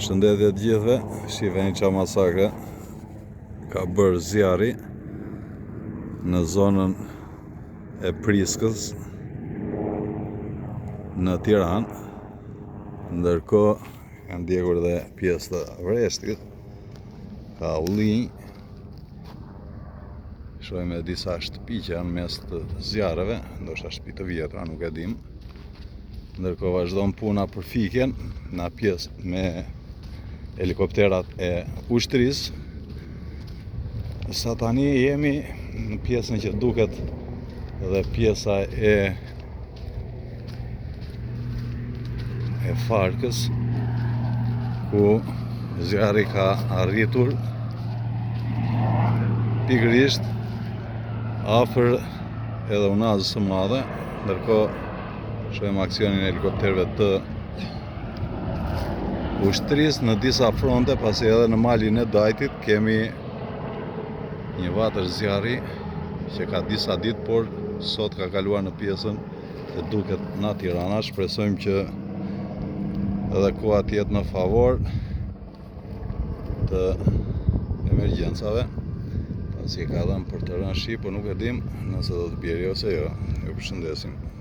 Përshëndetje të gjithëve, shiheni ça masakre ka bërë zjarri në zonën e Priskës në Tiranë, ndërkohë kanë djegur dhe pjesë të vreshtit, ka ullinj, shohim edhe disa shtëpi që janë mes të zjarreve, ndoshta shtëpi të vjetra, nuk e dim. Ndërkohë vazhdon puna për fikjen në pjesë me helikopterat e ushtrisë. Sa tani jemi në pjesën që duket dhe pjesa e e Farkës ku zjarri ka arritur pikërisht afër edhe unazës së madhe, ndërkohë shohim aksionin e helikopterëve të ushtrisë në disa fronte, pasi edhe në malin e Dajtit kemi një vatër zjarri që ka disa ditë, por sot ka kaluar në pjesën që duket nga Tirana. Shpresojmë që edhe koha të jetë në favor të emergjencave, pasi ka dhënë për të rënë shi, por nuk e dim nëse do të bjerë ose jo. Ju përshëndesim.